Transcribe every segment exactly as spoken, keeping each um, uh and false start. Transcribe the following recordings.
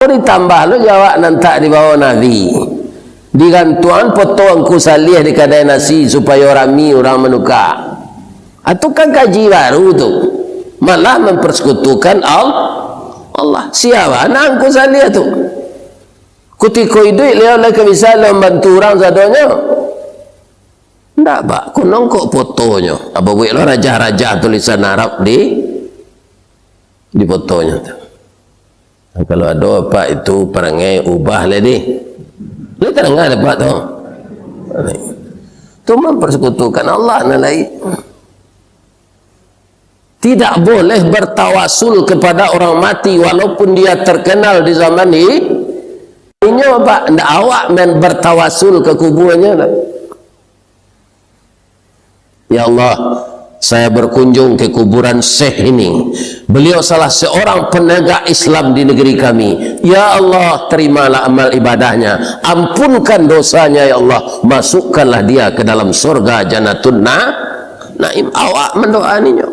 Ditambah lo jo awak nan tak dibawa Nabi. Digantuang poto Angku Saliah di kadai nasi supayo rami urang manuka. Atu kan kaji baru tu. Malah mempersekutukan Al-, Allah. Sia bana Angku Saliah tu. Kutiko iduik, baliau lai ka bisa lo mambantu urang sadonyo. Ndak, Pak. Kunong kok fotonyo. Apo buek lo rajah-rajah tulisan Arab di, di fotonyo tu. Kalau ado, Pak, itu parangai ubah lai deh. Lai tadanga dek Pak tu. Tu mempersekutukan Allah nan lain. Tidak boleh bertawasul kepada orang mati walaupun dia terkenal di zaman i-, inyo, Pak, ndak awak main bertawasul ke kuburanyo, ndak. Ya Allah, saya berkunjung ke kuburan Syekh ini. Beliau salah seorang penegak Islam di negeri kami. Ya Allah, terimalah amal ibadahnya. Ampunkan dosanya, ya Allah. Masukkanlah dia ke dalam surga Jannatun Na-, Naim. Awak mandoa ninyo.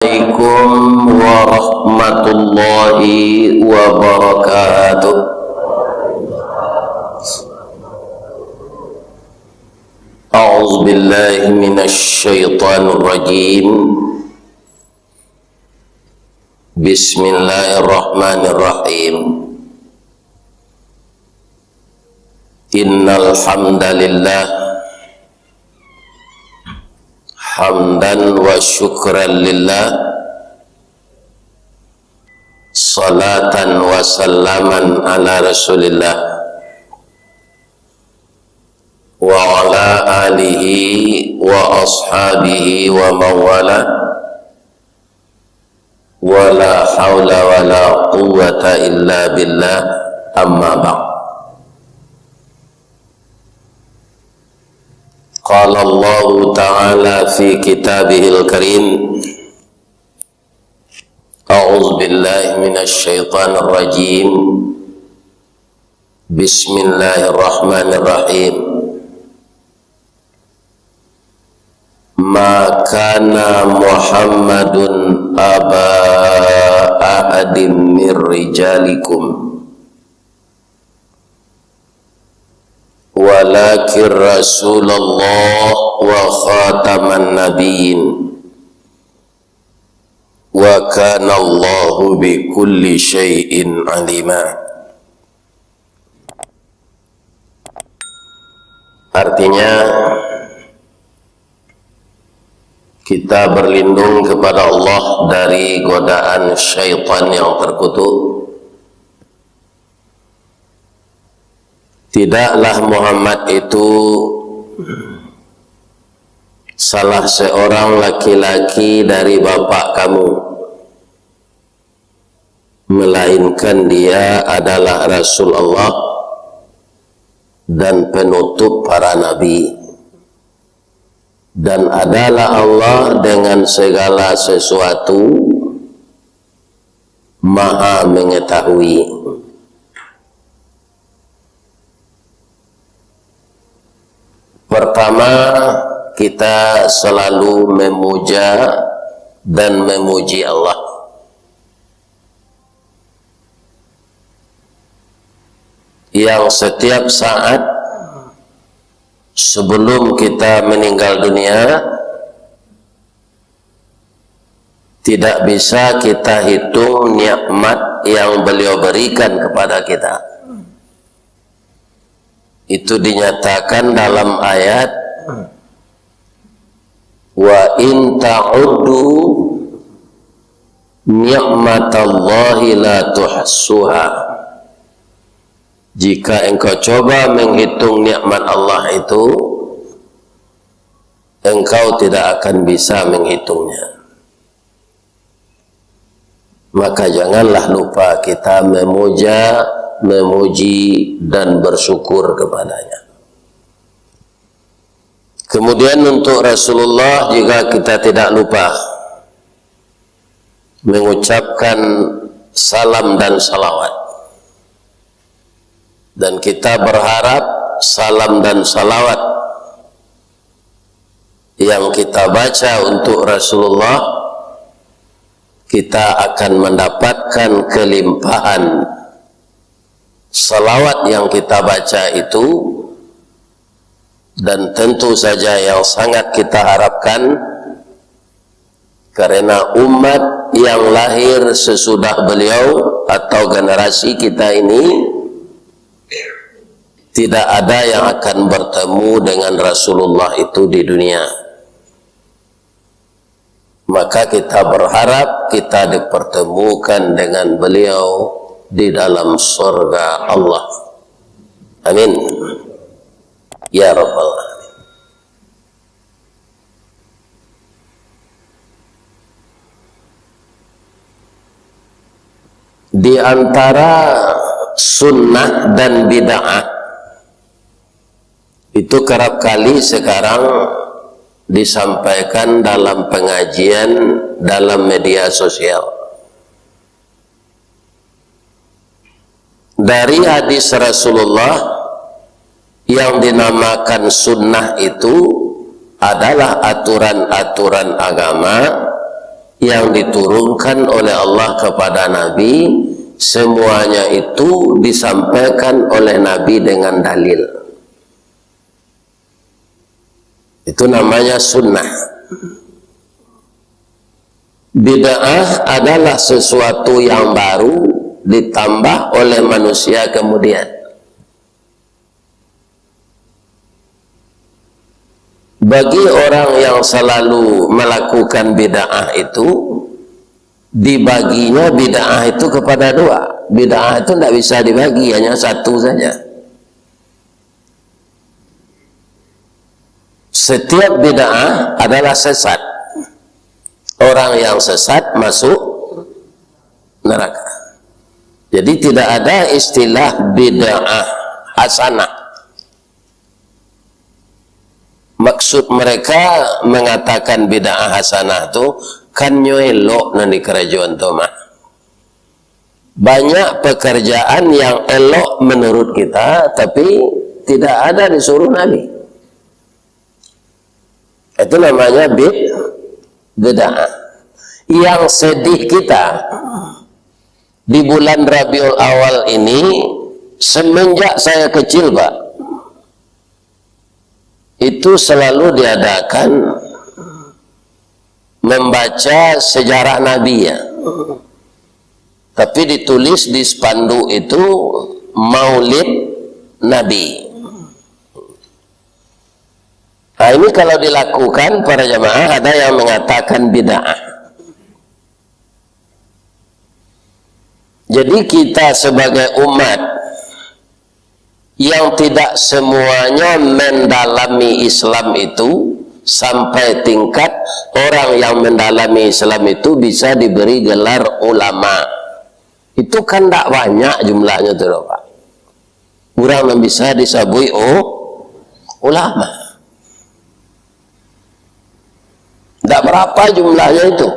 Assalamualaikum warahmatullahi wabarakatuh. A'udzubillahi minasyaitonirrajim. Bismillahirrahmanirrahim. Innal hamdalillah, hamdan wa syukran lillah, salatan wa salaman ala Rasulillah, wa ala alihi wa ashabihi wa man wala. Wala haula wala quwwata illa billah, amma ba'd. Qala Allahu ta'ala fi kitabihil karim, a'udzu billahi minasy syaithanir rajim. Bismillahirrahmanirrahim. Ma kana Muhammadun aba ahadim mir rijalikum, walakin Rasulullah wa khataman nabiyyin, wa kana Allahu bi kulli syai'in alima. Artinya, kita berlindung kepada Allah dari godaan syaitan yang terkutuk. Tidaklah Muhammad itu salah seorang laki-laki dari bapak kamu, melainkan dia adalah Rasul Allah dan penutup para nabi, dan adalah Allah dengan segala sesuatu Maha Mengetahui. Pertama, kita selalu memuja dan memuji Allah, yang setiap saat sebelum kita meninggal dunia, tidak bisa kita hitung nikmat yang Beliau berikan kepada kita. Itu dinyatakan dalam ayat, "Wa in ta'uddu ni'matallahi la tuhsuha." Jika engkau coba menghitung nikmat Allah itu, engkau tidak akan bisa menghitungnya. Maka janganlah lupa kita memuja, memuji, dan bersyukur kepada-Nya. Kemudian untuk Rasulullah juga kita tidak lupa mengucapkan salam dan salawat. Dan kita berharap salam dan salawat yang kita baca untuk Rasulullah, kita akan mendapatkan kelimpahan salawat yang kita baca itu, dan tentu saja yang sangat kita harapkan, karena umat yang lahir sesudah beliau atau generasi kita ini, tidak ada yang akan bertemu dengan Rasulullah itu di dunia. Maka kita berharap kita dipertemukan dengan beliau di dalam surga Allah. Amin. Ya Rabbal Alamin. Di antara sunnah dan bid'ah, itu kerap kali sekarang disampaikan dalam pengajian dalam media sosial. Dari hadis Rasulullah, yang dinamakan sunnah itu adalah aturan-aturan agama yang diturunkan oleh Allah kepada Nabi, semuanya itu disampaikan oleh Nabi dengan dalil. Itu namanya sunnah. Bid'ah adalah sesuatu yang baru ditambah oleh manusia kemudian. Bagi orang yang selalu melakukan bid'ah itu, dibaginya bid'ah itu kepada dua. Bid'ah itu tidak bisa dibagi, hanya satu saja. Setiap bid'ah adalah sesat. Orang yang sesat masuk neraka. Jadi, tidak ada istilah bid'ah hasanah. Maksud mereka mengatakan bid'ah hasanah tu, kan nyo elok nan dikarajoan tu mah. Banyak pekerjaan yang elok menurut kita, tapi tidak ada disuruh Nabi. Itu namanya bid-, bid'ah. Yang sedih kita, di bulan Rabiul Awal ini, semenjak saya kecil, Pak, itu selalu diadakan membaca sejarah Nabi, ya. Tapi ditulis di spanduk itu Maulid Nabi. Nah, ini kalau dilakukan para jamaah, ada yang mengatakan bid'ah. Jadi, kita sebagai umat yang tidak semuanya mendalami Islam itu sampai tingkat orang yang mendalami Islam itu bisa diberi gelar ulama. Itu kan ndak banyak jumlahnyo tu, Pak. Urang nan bisa disabuik u-, ulama. Ndak berapa jumlahnyo itu.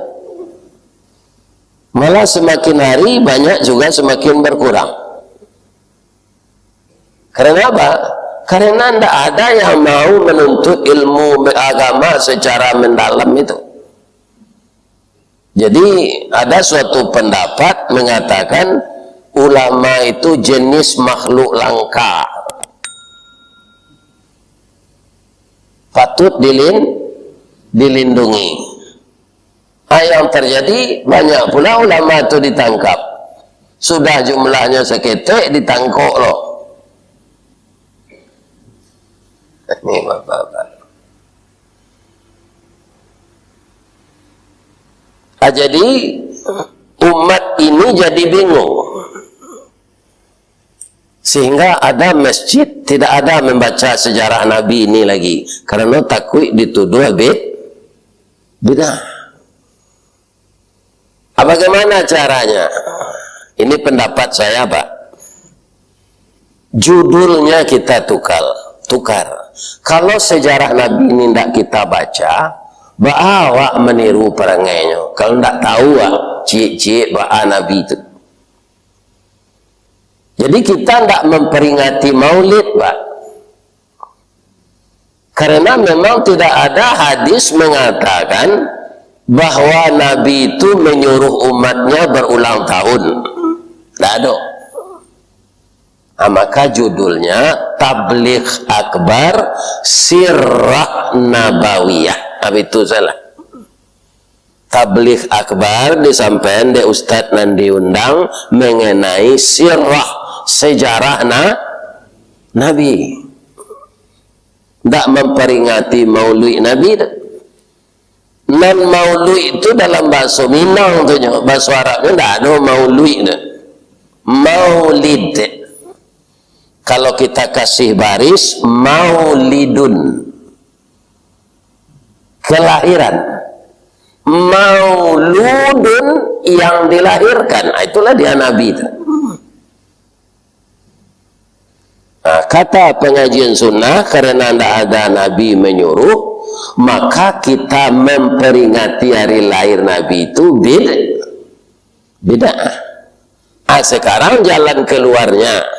Malah semakin hari banyak juga semakin berkurang. Karena apa? Karena ndak ada yang mau menuntut ilmu agama secara mendalam itu. Jadi, ada suatu pendapat mengatakan ulama itu jenis makhluk langka. Patut dilin-, dilindungi. Ah, yang terjadi, banyak pula ulama tu ditangkap. Sudah jumlahnyo saketek, ditangkok lo. Ini bapak-bapak. Ah, jadi, umat ini jadi bingung. Sehingga ada masjid tidak ada membaca sejarah Nabi ini lagi, karena takuik dituduh bid-, bid'ah. Ah, bagaimana caranya? Ini pendapat saya, Pak. Judulnya kita tukar, tukar. Kalau sejarah Nabi ini ndak kita baca, baa awak meniru parangainyo? Kalau ndak tahu, ah, ciek-ciek baa Nabi tu. Jadi, kita ndak memperingati Maulid, Pak. Karena memang tidak ada hadis mengatakan bahwa Nabi itu menyuruh umatnya berulang tahun. Tidak ada. Ah, maka judulnya Tabligh Akbar Sirah Nabawiyah. Apa itu salah? Tabligh Akbar disampaikan dek ustaz nan diundang mengenai sirah, sejarah na-, Nabi. Ndak memperingati maulid Nabi tu. Nan maulid tu dalam bahasa Minang tu nyo, bahasa Arabnyo ndak ada maulid tu. Maulid. Kalau kita kasih baris, maulidun. Kelahiran. Mauludun yang dilahirkan. Ah, itulah dia Nabi tu. Nah, kata pengajian sunnah, karena ndak ada Nabi menyuruh, maka kita memperingati hari lahir Nabi itu bid-, bid'ah. Ah, sekarang jalan keluarnya,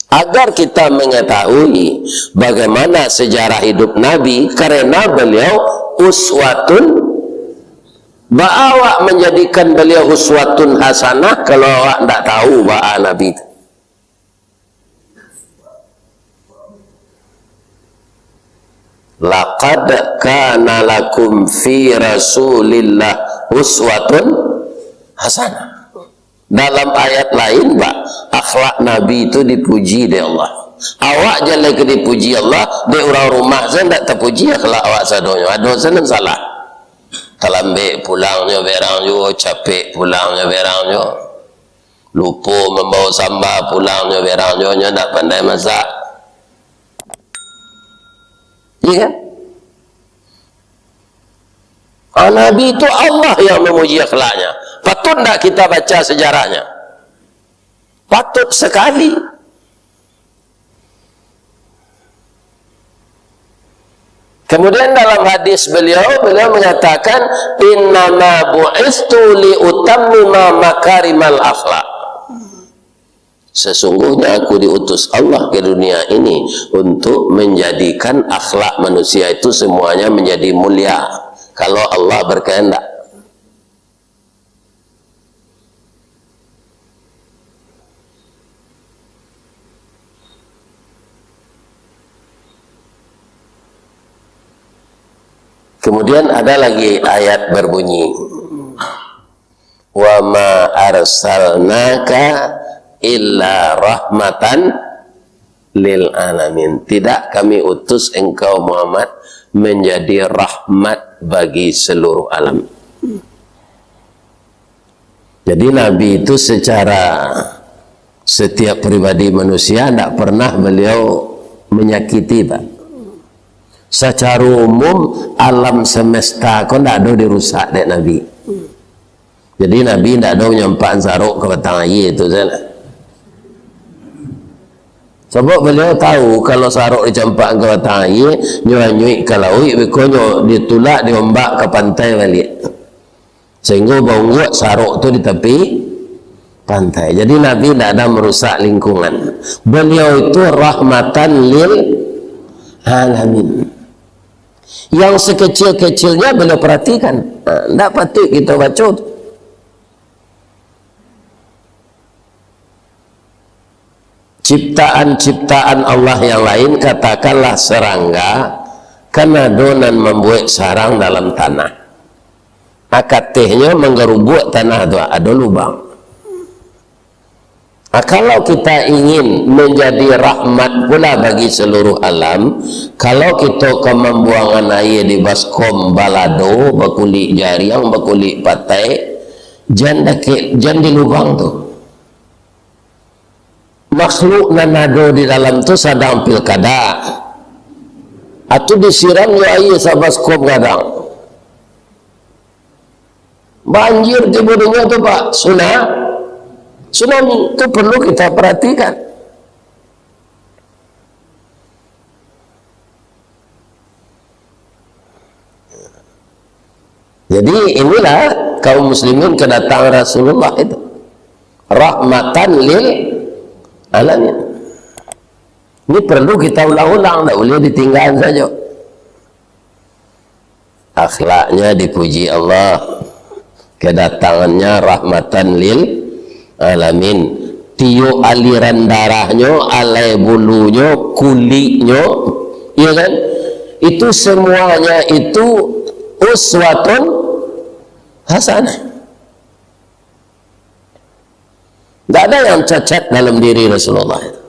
agar kita mengetahui bagaimana sejarah hidup Nabi, karena beliau uswatun, ba awak menjadikan beliau uswatun hasanah, kalau awak ndak tahu baa Nabi tu. "Laqad kana lakum fi Rasulillah uswatun hasanah." Dalam ayat lain, ba, akhlak Nabi tu dipuji dek Allah. Awak jaleh ka dipuji Allah, dek urang rumah sajo ndak tapuji akhlak awak sadonyo. Ado sajo nan salah. Talambek pulangnyo berang juo, capek pulangnyo berang juo. Lupo mambawa samba pulangnyo berang juo, nyo ndak pandai masak. Iya kan? Ah, Nabi itu Allah yang memuji akhlaknya. Patut ndak kita baca sejarahnya? Patut sekali. Kemudian dalam hadis beliau, beliau mengatakan, "Innama bu'istu li utammima makarimal akhlak." Sesungguhnya aku diutus Allah ke dunia ini untuk menjadikan akhlak manusia itu semuanya menjadi mulia, kalau Allah berkehendak. Kemudian ada lagi ayat berbunyi, "Wa ma arsalnaka illa rahmatan lil alamin." Tidak kami utus engkau, Muhammad, menjadi rahmat bagi seluruh alam. Jadi, Nabi itu secara setiap pribadi manusia ndak pernah beliau menyakiti, Pak. Secara umum, alam semesta ko ndak ado dirusak dek Nabi. Jadi, Nabi ndak ado manyampakan sarok ka batang aia tu sajolah. Sabab beliau tahu, kalau sarok dicampakan ka batang aia, nyo hanyuik ka lauik, beko nyo ditulak, diombak ka pantai baliak. Sehingga baungguak sarok tu di tapi pantai. Jadi, Nabi ndak ada merusak lingkungan. Beliau itu rahmatan lil alamin. Yang sekecil-kecilnya beliau perhatikan. Ha, ndak patut kita baco tu. Ciptaan-ciptaan Allah yang lain, katakanlah serangga, kan ado nan mambuek sarang dalam tanah. Akatehnyo manggarubuak tanah tu, ado lubang. Ah, kalau kita ingin menjadi rahmat pula bagi seluruh alam, kalau kita ka mambuangan aia di baskom balado, bakulik jariang, bakulik patai, jan dakek, jan di lubang tu. Makhluk nan ado di dalam tu sadang pilkada. Atau disiram jo aia sabaskom gadang. Banjir tibo dinyo tu, Pak. Suna-, tsunami. Tu perlu kita perhatikan. Jadi, inilah kaum muslimin kedatangan Rasulullah itu. Rahmatan lil alamin. Ini perlu kita ulang-ulang, ndak boleh ditinggal saja. Akhlaknya dipuji Allah. Kedatangannya rahmatan lil alamin. Tiup aliran darahnyo, alai bulunyo, kuliknyo, ya kan? Itu semuanya itu uswatun hasanah. Tidak ada yang cacat dalam diri Rasulullah itu.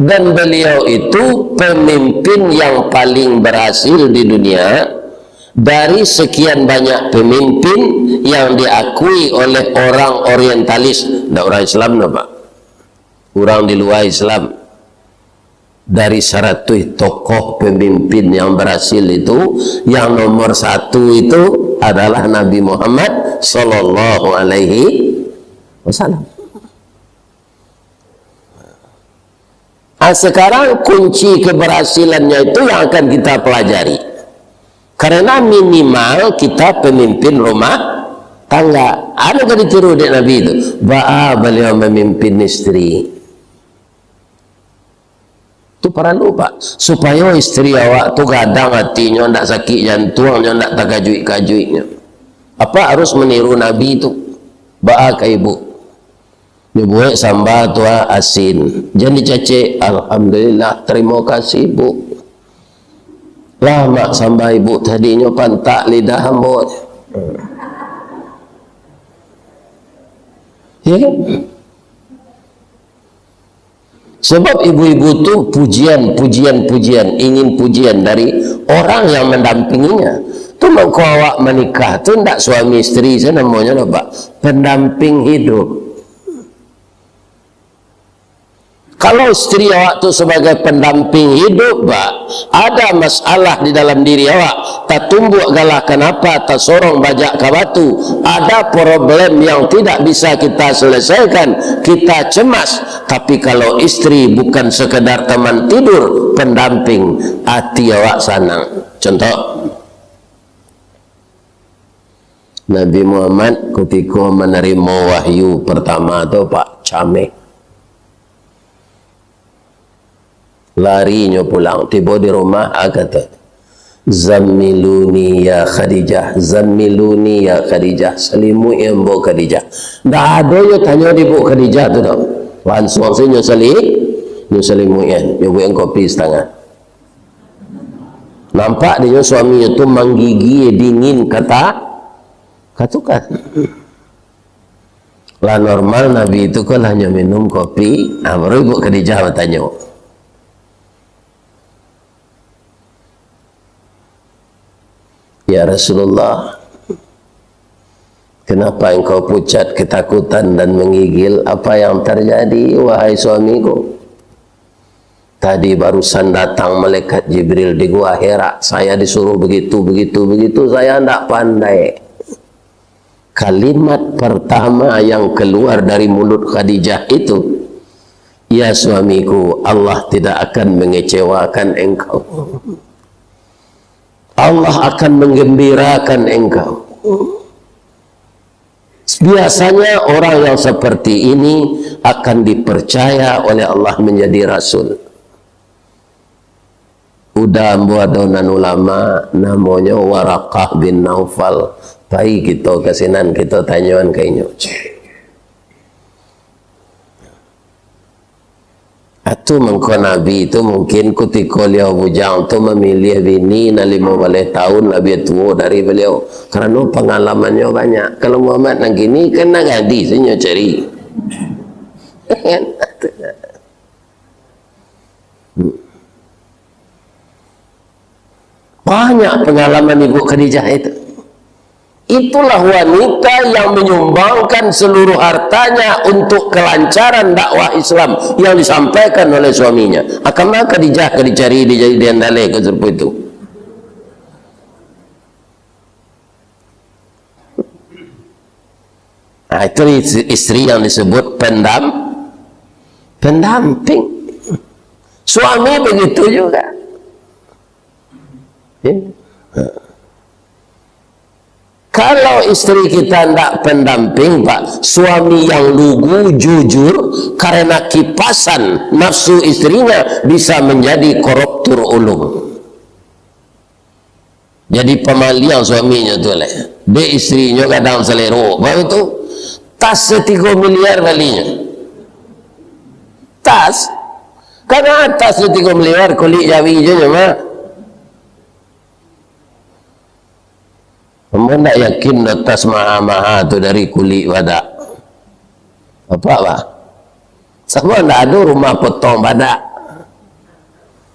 Dan beliau itu pemimpin yang paling berhasil di dunia. Dari sekian banyak pemimpin yang diakui oleh orang orientalis, ndak orang Islam, no, Pak. Orang di luar Islam. Dari saratuih tokoh pemimpin yang berhasil itu, yang nomor satu itu adalah Nabi Muhammad sallallahu alaihi wasallam. Ah, sekarang kunci keberhasilannya itu yang akan kita pelajari. Karena minimal kita pemimpin rumah tangga. Anu ka ditiru dek Nabi itu. Baa baliau mamimpin isteri. Tu paralu, Pak. Supayo isteri awak tu gadang atinyo, ndak sakik jantuangnyo, ndak takajuik-kajuiknyo. Apa harus meniru Nabi tu? Baa ka ibu? Nyo buek samba tu, ah, asin. Jan dicacek, "Alhamdulillah, tarimo kasih, Bu. Lamak samba ibu tadi, nyo pantak lidah ambo." Ya kan? Sebab ibu-ibu tu pujian, pujian, pujian, ingin pujian dari orang yang mendampinginya. Tu mangko awak manikah tu ndak suami isteri sajo namonyo doh, Pak. Pendamping hidup. Kalau isteri awak tu sebagai pendamping hidup, Pak, ada masalah di dalam diri awak, tatumbuak galah kanapa, tasorong bajak ka batu, ada problem yang tidak bisa kita selesaikan, kita cemas. Tapi kalau isteri bukan sekedar teman tidur, pendamping, ati awak sanang. Contoh, Nabi Muhammad kutiko manarimo wahyu partamo tu, Pak, cameh. Lari nyo pulang, tibo di rumah, ah, kato, "Zammiluni ya Khadijah, zammiluni ya Khadijah, salimuik ambo Khadijah." Ndak ado nyo tanyo di Ibu Khadijah tu doh. Lansuang sajo nyo sali-, nyo salimuikan, nyo buekan kopi satangah. Nampak dinyo suaminyo tu manggigih dingin kata-, katukan. Lah normal Nabi tu kan lah nyo minum kopi, nah, baru Ibu Khadijah batanyo, "Ya Rasulullah, kenapa engkau pucat ketakutan dan menggigil? Apa yang terjadi, wahai suamiku?" "Tadi barusan datang malaikat Jibril di Gua Hira. Saya disuruh begitu, begitu, begitu. Saya ndak pandai." Kalimat pertama yang keluar dari mulut Khadijah itu, "Ya suamiku, Allah tidak akan mengecewakan engkau. Allah akan menggembirakan engkau." Biasanya orang yang seperti ini akan dipercaya oleh Allah menjadi rasul. Uda ambo ado nan ulama, namonyo Waraqah bin Naufal. Pai kito ka sinan, kito tanyoan ka inyo. Atu mangko Nabi tu mungkin kutiko liau bujang tu mamiliah bini nan limo baleh taun labiah tuo dari baliau, karano pangalamannyo banyak. Kalau Muhammad nan kini kan nan gadih sajo cari. Banyak pengalaman Ibu Khadijah itu. Itulah wanita yang menyumbangkan seluruh hartanya untuk kelancaran dakwah Islam yang disampaikan oleh suaminya. Akan mah Khadijah ka dicari, dijadian daleh ka serupo itu. Nah, itu is-, isteri yang disebut pendam-, pendamping. Suami begitu juga. Ya. Kalau istri kita ndak pendamping, Pak, suami yang lugu, jujur, karena kipasan nafsu istrinya bisa menjadi koruptur ulung. Jadi pamaliang suaminyo tu leh. Dek istrinyo kadang salero. Baru tu, tas satigo miliar balinyo. Tas. Karena tas satigo miliar, kulik jawi je nyo mah. Ambo ndak yakin doh tas maha-maha tu dari kulik badak. Apak, bah? Samo ndak ado rumah potong badak.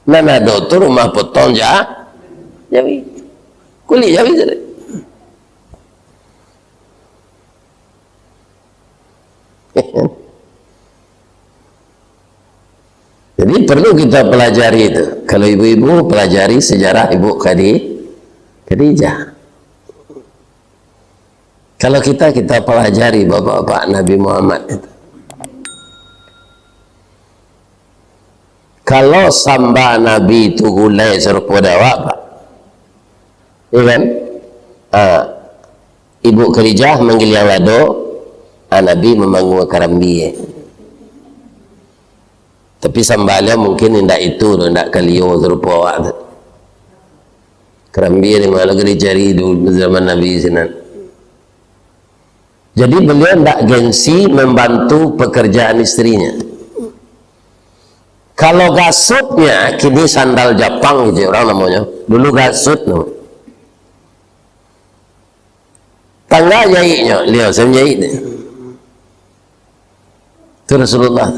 Nan ado tu rumah potong ja-, jawi. Kulik jawi tadi. Jadi, perlu kita pelajari itu. Kalau ibu-ibu, pelajari sejarah Ibu Khadi-, Khadijah. Kalau kita, kita pelajari bapak-bapak Nabi Muhammad itu. Kalau samba Nabi tu gulai sarupo dek awak, Pak. Iya kan? Ah, Ibu Khadijah manggiliang lado, ah, Nabi mamangua karambia. Tapi sambalnyo mungkin indak itu tu, indak kalio sarupo awak tu. Karambia di ma lai ka dicari dulu zaman Nabi sinan. Jadi beliau ndak gengsi membantu pekerjaan istrinya. Kalau gasutnya, kini sandal Japang gitu orang namonyo. Dulu gasut namonyo. Tangga jaiknyo, liau saya menjahit ni. Itu Rasulullah.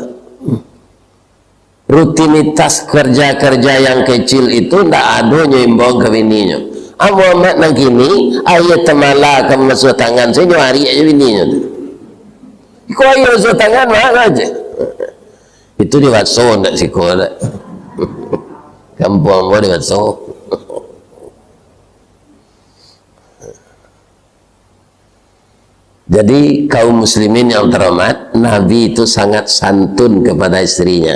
Rutinitas kerja-kerja yang kecil itu ndak ado nyo imbau ka bininyo. Ah, Muhammad nan kini, aia tamala ka masuak tangan, sajo ari aja bininyo tu. Iko aia masuak tangan, mano aja. Itu di Waso, ndak siko, ndak. Kampuang ambo di Waso. Jadi, kaum muslimin yang terhormat, Nabi itu sangat santun kepada istrinya.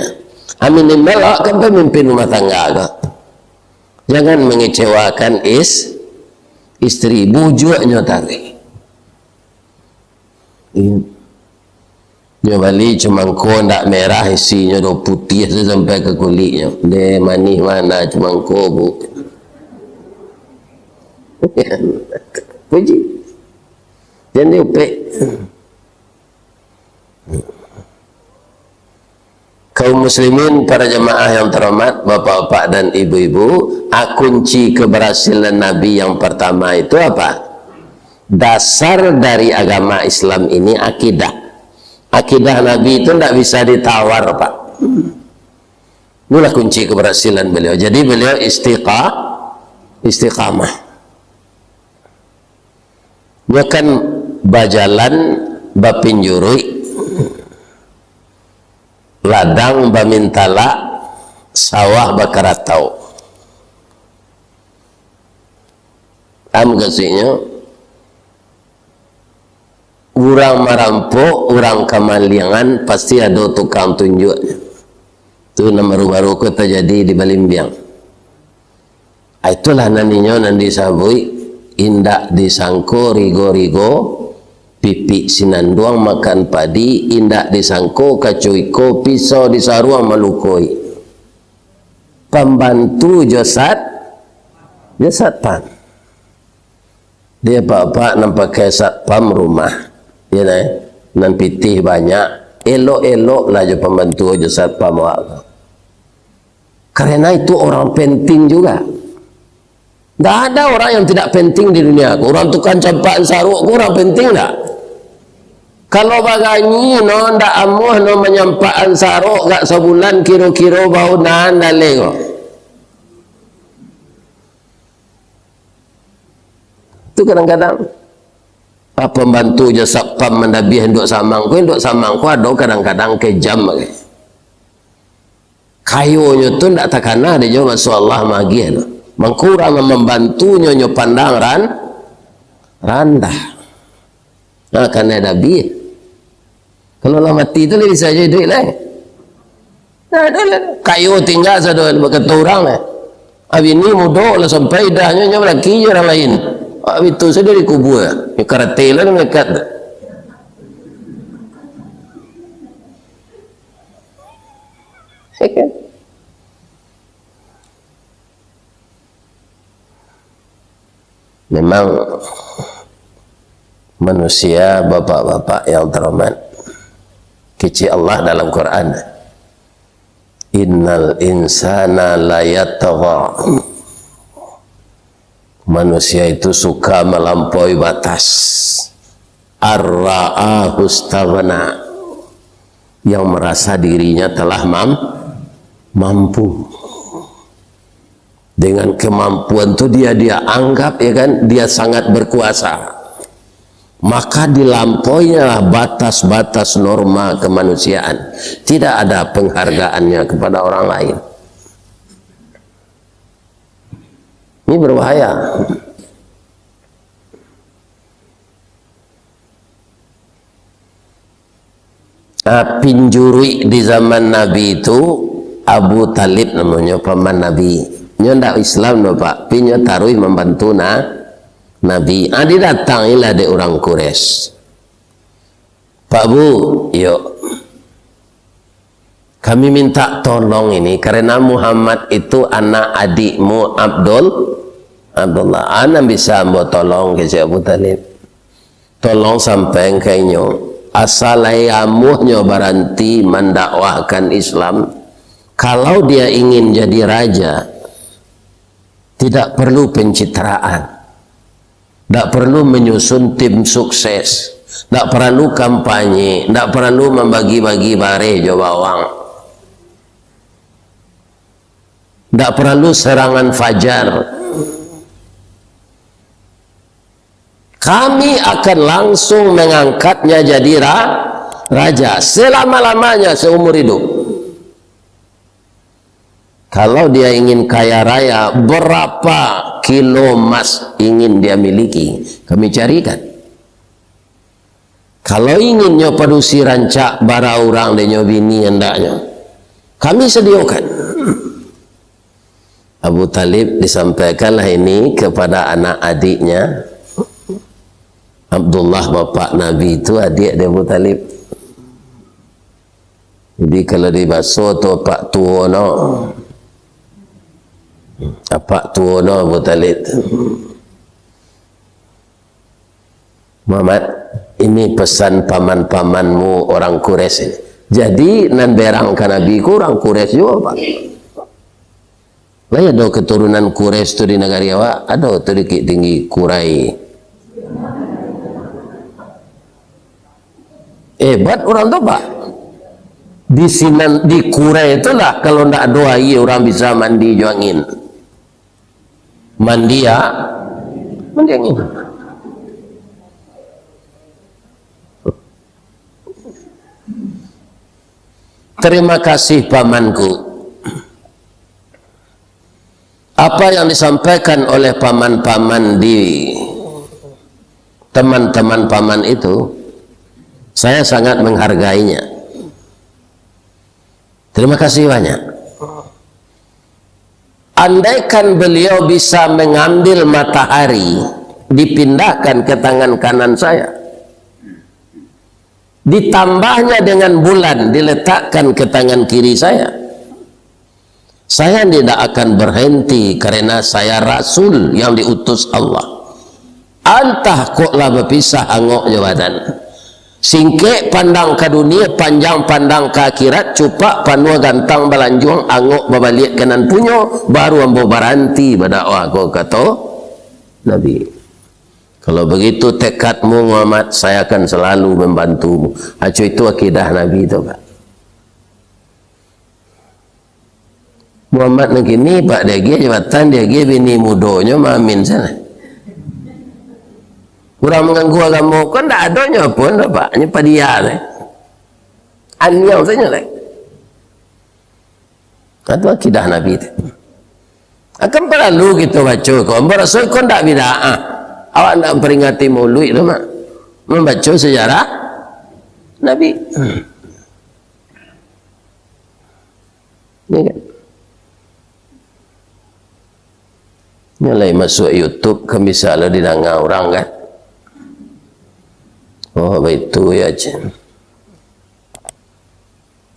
Ah, minimal awak kan pemimpin rumah tangga ko. Jangan mengecewakan is-, istri, bujuknyo tadi. Iya. Nyo bali cumangko ndak merah, isinyo do putiah tu sampai ka kuliknyo. Deh, manih mana cumangko, Bu? Puji. Jan diupek. Kaum muslimin, para jamaah yang terhormat, bapak-bapak dan ibu-ibu, ah, kunci keberhasilan Nabi yang pertama itu apa? Dasar dari agama Islam ini akidah. Akidah Nabi itu ndak bisa ditawar, Pak. Itulah kunci keberhasilan beliau. Jadi beliau istiqa-, istiqamah. Nyo kan bajalan bapinjuruik, ladang bamintalak, sawah bakaratau. Paham mukasuiknyo? Urang marampok, urang kamaliangan, pasti ado tukang tunjuak. Tu nan baru-baru ko tajadi di Balimbiang. Ah, itulah nan inyo nan disabuik, indak disangko rigo-rigo, pipik sinanduang makan padi, indak disangko kaco iko pisau di saruang malukoi. Pambantu jo sat-, jo satpam. Dek apak-apak nan pakai satpam rumah, yo nah, nan pitih banyak, elok-eloklah jo pambantu jo satpam awak tu. Karena itu orang penting juga. Ndak ada orang yang tidak penting di dunia ko. Urang tukang campakan saruak ko urang penting ndak? Kalau baganyi no, ndak amuah no manyampakan saruak gak sabulan, kiro-kiro bau nan daleh ko. Tu kadang-kadang, ah, pambantu jo satpam mandabiah induak samang ko, induak samang ko ado kadang-kadang kejam bagai. Kayonyo tu ndak takana dek nyo, masya Allah, magiah tu. Mangko urang nan mambantunyo nyo pandang ran-, randah. Nah, kanai dabiah. Kalau lah mati tu, lah bisa jo iduik lai. Nah, ado lah. Kayo tingga sado, bakato urang lah. Abini mudo lah sampai idahnyo, nyo balaki jo urang lain. Awak bitu sajo dikubua, yo karate lah nan malaikat tu. Ya kan? Memang manusia, bapak-bapak yang terhormat, kecek Allah dalam Quran, "Innal insana layatgha." Manusia itu suka melampaui batas. "Ar-ra'ahu istaghna." Yang merasa dirinya telah mam-, mampu. Dengan kemampuan tu dia, dia anggap, ya kan, dia sangat berkuasa. Maka dilampauinyalah batas-batas norma kemanusiaan. Tidak ada penghargaannya kepada orang lain. Ini berbahaya. Ah, pinjuruik di zaman Nabi itu Abu Talib namonyo, paman Nabi. Nyo ndak Islam doh, Pak. Pi nyo taruih mambantu na-, Nabi. Ah, didatangilah dek urang Quraisy. "Pak Bu," "Iyo." "Kami minta tolong ini, karena Muhammad itu anak adikmu Abdul, Abdullah. Ah, nan bisa ambo tolong," kecek Abu Talib. "Tolong sampaikan ka inyo, asa lai amuahnyo baranti mandakwahkan Islam. Kalau dia ingin jadi raja, tidak perlu pencitraan. Ndak perlu menyusun tim sukses. Ndak perlu kampanye. Ndak perlu mambagi-bagi bareh jo bawang. Ndak perlu serangan fajar. Kami akan langsung mengangkatnya jadi ra-, raja selama-lamanya, seumur hidup." Kalau dia ingin kaya raya, berapa kilo emas ingin dia miliki, kami carikan. Kalau ingin nyo padusi rancak, bara urang dek nyo bini andaknyo, kami sediakan. Abu Talib disampaikanlah ini kepada anak adiknya. Abdullah, bapak Nabi tu, adik dari Abu Talib. Jadi, kalau di baso tu, apak tuo no. Apak tuo no Abu Talib. "Muhammad, ini pesan paman-pamanmu orang Quraisy ini." Jadi, nan berang ka Nabi ko urang Quraisy juo, Pak. Lai ado keturunan Quraisy tu di nagari awak? Ado tu di Bukik Tinggi, Kurai. Hebat urang tu, Pak. Di sinan, di Kurai tu lah, kalau ndak ado aia, urang bisa mandi jo angin. Mandi, ya? Mandi angin. Terima kasih, pamanku. Apa yang disampaikan oleh paman-paman di teman-teman paman itu, saya sangat menghargainya. Terima kasih banyak. Andaikan beliau bisa mengambil matahari, dipindahkan ke tangan kanan saya, ditambahnya dengan bulan, diletakkan ke tangan kiri saya, saya tidak akan berhenti karena saya rasul yang diutus Allah. Antah kok lah bapisah angok jo badan. Singkek pandang ka dunia, panjang pandang ka akhirat, cupak panuah gantang balanjuang, angok babaliak ka nan punyo, baru ambo baranti badakwah ko, kato Nabi. Kalau begitu tekadmu, Muhammad, saya akan selalu membantumu. Aco itu akidah Nabi tu, Pak. Muhammad nan kini, Pak, diagiah jabatan, diagiah bini mudonyo maamin sana. Urang manganggu agamo ko ndak adonyo pun, Pak, nyo padia tu. Aniang sajo lah. Itu akidah Nabi tu. Akan paralu kito baco ko. Ambo raso ko ndak bid'ah. Awak ndak memperingati Mauluik tu, Mak. Mambaco sejarah Nabi. Hmm. Ya kan? Nyo lai masuak YouTube, kan bisa lo didanga urang, kan? Oh, baitu yo, Cen.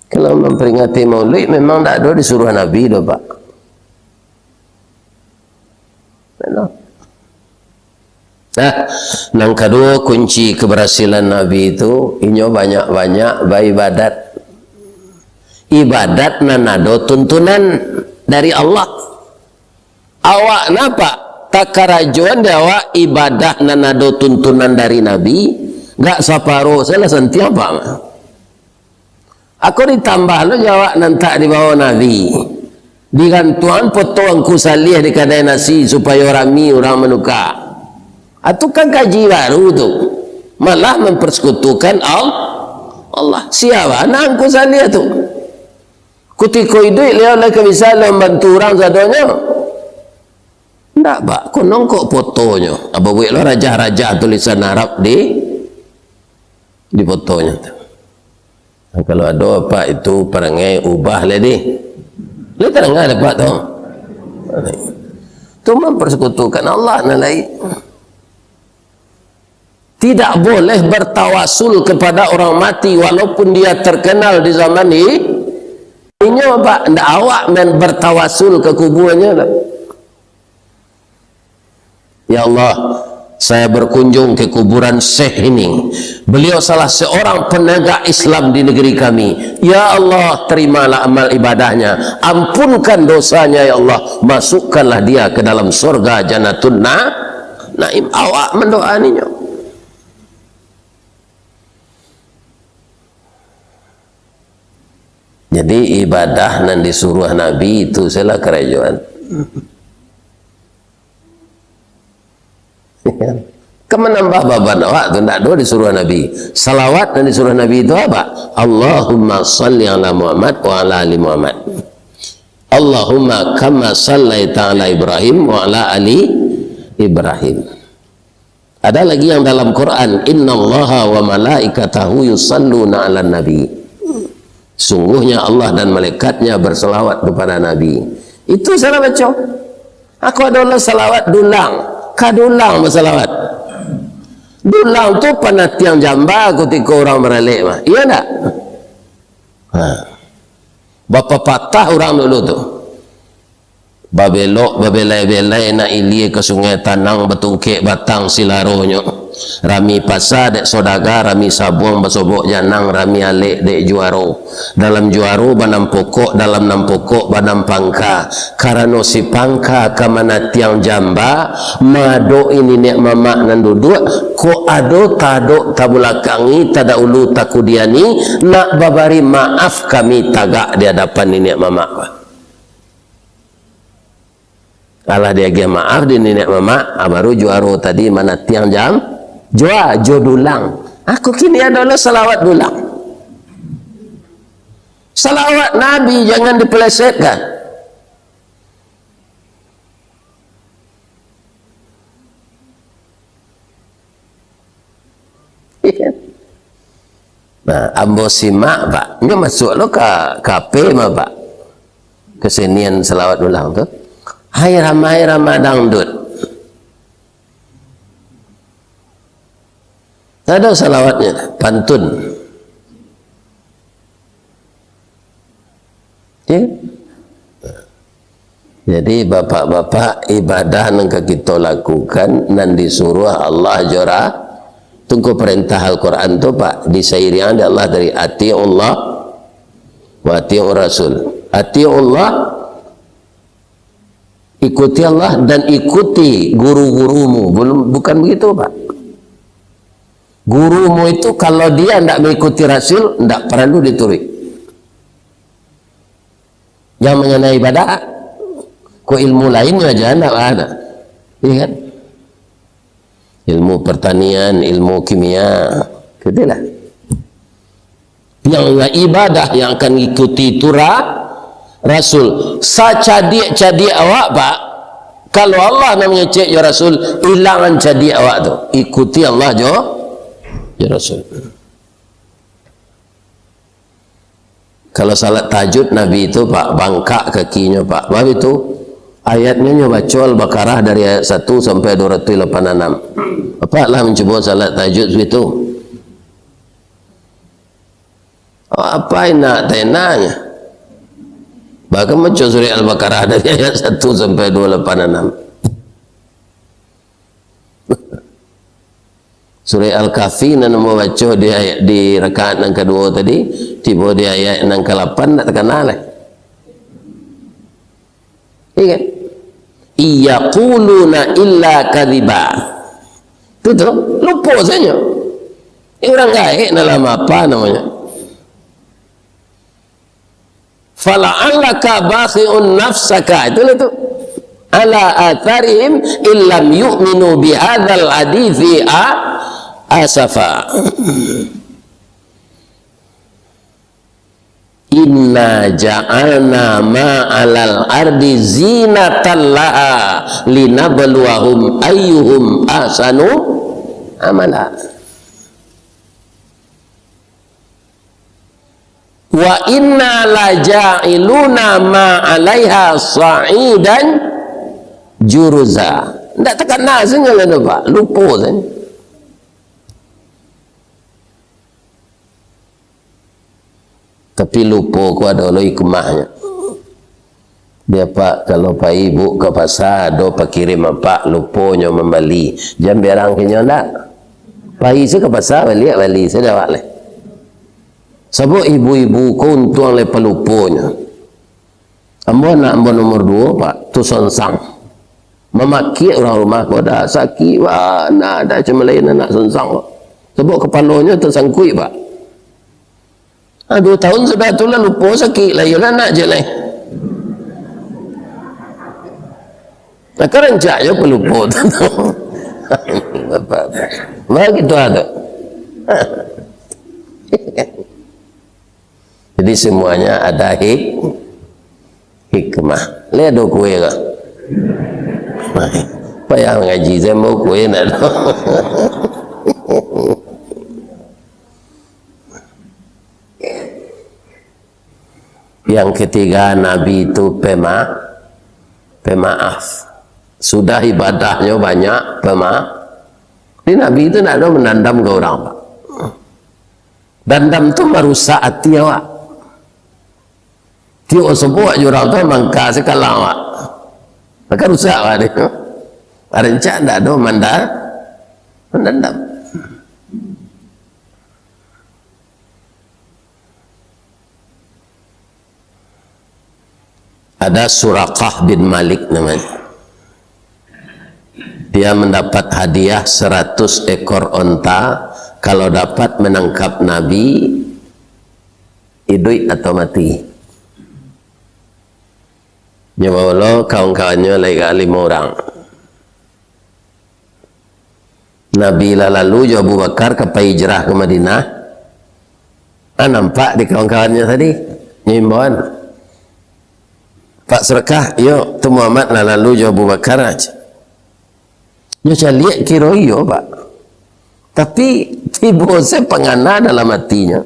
Kalau memperingati Maulid, memang ndak ado disuruah Nabi doh, Pak. Nah, nan kaduo, kunci keberhasilan Nabi itu, inyo banyak-banyak baibadat. Ibadat nan ado tuntunan dari Allah. Awak napa? Takarajoan di awak ibadah nan ado tuntunan dari Nabi, gak saparo salah santiang, Pak. Ako ditambah lo jawab nan tak dibawa Nabi. Digantuang poto Angku Saleh di kadai nasi supayo rami urang manuka. Atu kan kaji baru tu. Malah mempersekutukan Al-, Allah. Sia bana Angku Saleh tu? Kutiko iduik liau lai ka bisa lo mambantu urang sadonyo? Ndak, Pak. Konon kok potonyo. Apo buek lo rajah-rajah tulisan Arab di, di potonyo tu. Nah, kalau ado apak itu parangai, ubah lai deh. Lai tadanga dek apak tu. Tu mempersekutukan Allah nan lain. Tidak boleh bertawasul kepada orang mati walaupun dia terkenal di zaman i-, inyo, Pak, ndak awak main bertawasul ke kuburanyo, dah. Ya Allah, saya berkunjung ke kuburan Syekh ini. Beliau salah seorang penegak Islam di negeri kami. Ya Allah, terimalah amal ibadahnya. Ampunkan dosanya, ya Allah. Masukkanlah dia ke dalam surga Jannatun Na-, Naim. Awak mandoa ninyo. Jadi, ibadah nan disuruah Nabi itu salah karajoan. Kan manambah baban awak tu, ndak ado disuruah Nabi. Salawat nan disuruah Nabi itu apa? Allahumma salli ala Muhammad wa ala ali Muhammad. Allahumma kama sallaita ala Ibrahim wa ala ali Ibrahim. Ada lagi yang dalam Quran, "Innallaha wa malaikatahu yusalluna 'alan nabi." Sungguhnya Allah dan malaikatnya berselawat kepada Nabi. Itu salah baco. Ako ado lah salawat dulang. Ka dulang basalawat. Dulang tu panatiang jamba kutiko urang baralek mah. Iya ndak? Ha. Bapapatah urang dulu tu. Babelok, babelai-belai, nak ilia ka sungai, tanang batungkek batang silaronyo. Rami pasa dek sodaga, rami sabuang basobok janang, rami alek dek juaro. Dalam juaro banam pokok, dalam nan pokok banam pangka. Karano si pangka ka manatiang jamba, maadok-i niniak mamak nan duduak, kok ado tadok tabulakangi, tadaulu takudiani, nak babari maaf kami tagak di adapan niniak mamak. Alah diagiah maaf di niniak mamak, ah, baru juaro tadi manatiang jam, jua, jo dulang. Aku kini adalah salawat dulang. Salawat Nabi jangan dipelesetkan. Nah, ambo simak, Pak. Nyo masuak lo ka, ka P mah, Pak. Kesenian salawat ulang tu. Hai ramai ramai dangdut. Ada salawatnya, pantun. Ya. Jadi, bapak-bapak, ibadah nan ka kito lakukan, nan disuruah Allah jo Ra-, tungku perintah Al-Quran tu, Pak, disairiang dek Allah dari atiullah wa atiur rasul. Atiullah, ikuti Allah dan ikuti guru-gurumu. Belum, bukan begitu, Pak. Gurumu itu kalau dia ndak mengikuti Rasul, ndak perlu dituruik. Yang mengenai ibadah, ko ilmu lain aja ndak ada. Iya kan? Ilmu pertanian, ilmu kimia, gitulah. Yang ibadah yang akan ikuti tu ra-, Rasul. Sacadiak-cadiak awak, Pak, kalau Allah nak mangecek jo Rasul, ilangan cadiak awak tu. Ikuti Allah jo, jo Rasul. Kalau salat tahajud Nabi tu, Pak, bangkak kakinyo, Pak. Bab itu, Ayatnyo nyo baco Al-Baqarah dari ayat satu sampai dua ratus lapan anam. Apak lah mancubo salat tahajud situ? Apak enak tenanyo. Bahkan baco surah Al-Baqarah dari ayat satu sampai dua lapan anam. Surah Al-Kahfi nan ambo baco di ayat, di rakaat nan kaduo tadi, tibo di ayat nan kalapan, ndak takana lai. Iya kan? "Yaquluna illa kadhiba." Itu tu, lupo sajo. Eh, urang gaek dalam apa namanya? "Fala'allaka bakhi'un nafsaka," itulah tu. "Ala atharihim illam yu'minu bihadzal haditsi a-, asafa." "Inna ja'alna ma 'alal ardi zinatan laha linabluwahum ayyuhum ahsanu amala." "Wa inna laja'iluna ma 'alaiha sa'idan juruza." Ndak takana sajo lah tu, Pak. Lupo sajo. Tapi lupo ko ado lo hikmahnyo. Dia, Pak, kalau pai ibu ka pasa, ado pakirim apak, luponyo mambali, jan biaran kinyo ndak. Pai se ka pasa, baliak bali se dek awak lai. Sabab ibu-ibu ko untuang lai paluponyo. Ambo, anak ambo nomor duo, Pak, tu songsang. Mamakiak urang rumah ko, dah sakik, wah, ndak ado cuma lain anak songsang ko. Sabab kapalonyo tasangkuik, Pak. Ah, duo tahun sudah tu lah lupo sakik lah, iyolah nak je lai. Nah, kan rancak jo pelupo tu. Bapak, bapak. Bagitu ado. Jadi semuanya ada hik-, hikmah. Lai ado kue kah? Payah ngaji, saya mau kue nak ado. Yang ketiga, Nabi itu pema-, pemaaf. Sudah ibadahnyo banyak, pema-, di Nabi itu ndak ado mandandam ka urang, Pak. Dandam tu marusak ati awak. Tiok sobok jo urang tu mangka sakalang awak. Maka rusak awak ni. Rancak ndak ado manda-, mandandam. Ada Suraqah bin Malik namanya. Dia mendapat hadiah seratus ekor onta kalau dapat menangkap Nabi iduik atau mati. Nyo bawa lo kawan-kawannyo lai ka limo urang. Nabi lah lalu jo Abu Bakar ka pai hijrah ka Madinah. Ah, nampak di kawan-kawannyo tadi, nyo imbauan, "Pak Surakah, iyo, tu Muhammad lah lalu jo Abu Bakar," aja. Nyo caliak kiro iyo, Pak. Tapi, tibo se pangana dalam atinyo.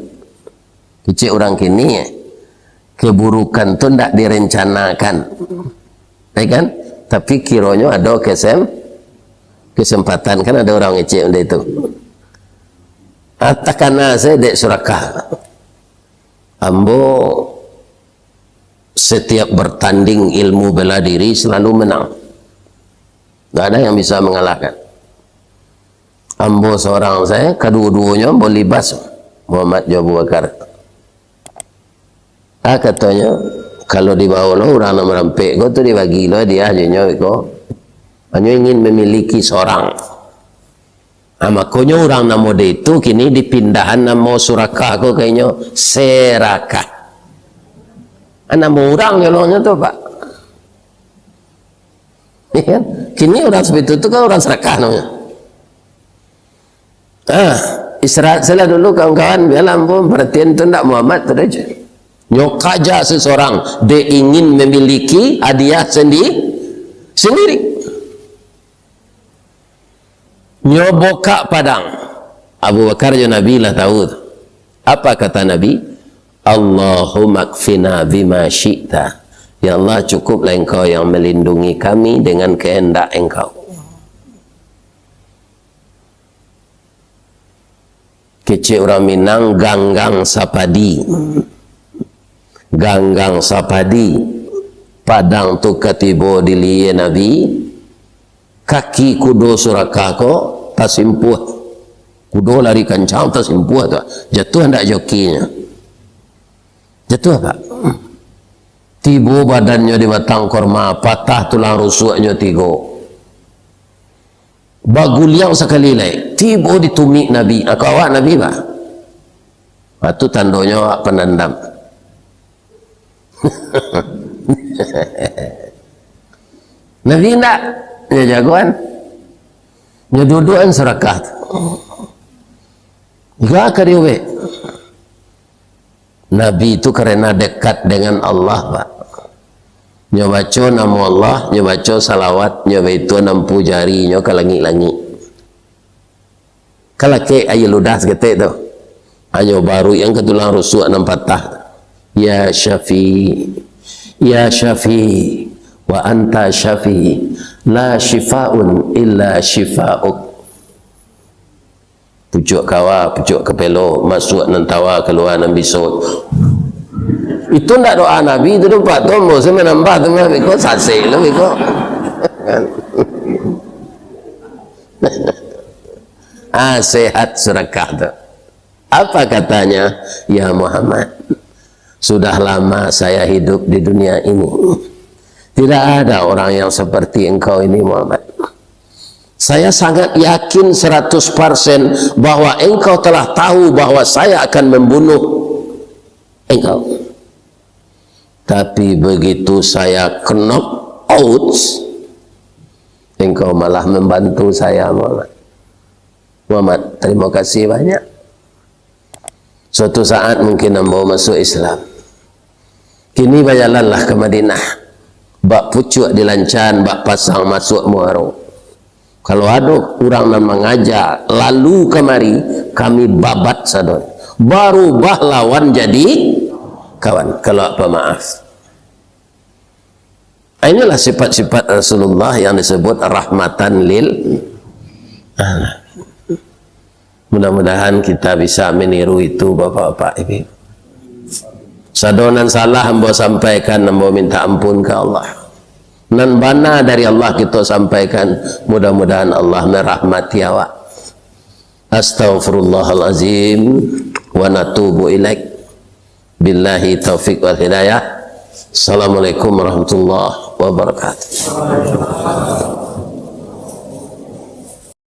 Kecek urang kini, eh, keburukan tu ndak direncanakan. Ya kan? Tapi kironyo ado kesem-, kesempatan. Kan ado urang ngecek benda itu. Ah, takana se dek Surakah. Ambo setiap bertanding ilmu bela diri selalu menang. Nggak ada yang bisa mengalahkan. Ambo seorang saja, kaduo-duonyo ambo libas, Muhammad jo Abu Bakar. Ah, katonyo, kalau dibawo lo urang nan marampek ko tu dibagi lo hadiah jo nyo iko. Hanyo ingin memiliki seorang. Ah, makonyo urang namo de itu kini dipindahan namo Surakah ko ka inyo Serakah. Ah, namo urang nyolongnyo tu, Pak. Ya kan? Kini urang seperti itu kan urang serakah namanya. Ah, istirahat salah dulu kawan-kawan, biarlah ambo perhatian tu ndak Muhammad tu aja. Nyo kaja seseorang, dia ingin memiliki hadiah sendi-, sendiri. Nyo bukak padang. Abu Bakar jo Nabi lah tahu tu. Apa kata Nabi? "Allahumma kfina bima syi'ta, Ya Allah, cukuplah Engkau yang melindungi kami dengan kehendak Engkau. Kecek urang Minang, ganggang sapadi. Ganggang sapadi. Padang tu katibo di liye Nabi, kaki kudo Surakah ko tasimpuah. Kudo lari kancang, tasimpuah tu. Jatuah ndak jokinyo? Jatuah, Pak. Tibo badannyo di batang korma, patah tulang rusuknyo tigo. Baguliang sakali lai, tibo di tumik Nabi. Ah, ko awak Nabi, Pak? Ah, tu tandonyo awak pandandam. Nabi indak, nyo jagoan. Nyo duduakan Surakah tu. Igo ka diubek. Nabi tu karena dekat dengan Allah, Pak. Nyo baco namo Allah, nyo baco salawat, nyo baitu nampu jarinyo ka langik-langik. Kalakek aia ludah saketek tu. Hanyo baruik ka tulang rusuk nan patah. Ya Syafi, ya Syafi, wa anta Syafi, la syifaun illa syifauk. Pucuak kawa, pucuak kapelo, masuak nan tawa, kalua nan biso. Itu ndak doa Nabi, itu dompak tu, ambo se manambah tu mah, beko sasek lo, beko. Ah, sehat Surakah tu. Apa katanya? Ya Muhammad, sudah lama saya hidup di dunia ini. Tidak ada orang yang seperti engkau ini, Muhammad. Saya sangat yakin seratus persen bahwa engkau telah tahu bahwa saya akan membunuh engkau. Tapi begitu saya knock out, engkau malah membantu saya, Muhammad. Muhammad, terima kasih banyak. Suatu saat mungkin ambo masuk Islam. Kini bajalanlah ka Madinah. Bak pucuak di Lancan, bak pasang masuak Muaro. Kalau ado urang nan mangaja lalu kamari, kami babat sadonyo. Barubah lawan jadi kawan, kalau apa maaf. Inilah sifat-sifat Rasulullah yang disebut rahmatan lil alamin. Mudah-mudahan kita bisa meniru itu, Bapak-bapak, Ibu. Sado nan salah ambo sampaikan, ambo minta ampun ka Allah. Nan bana dari Allah kito sampaikan, mudah-mudahan Allah merahmati awak. Astaghfirullahalazim wa natubu ilaik. Billahi taufik wal hidayah. Assalamualaikum warahmatullahi wabarakatuh.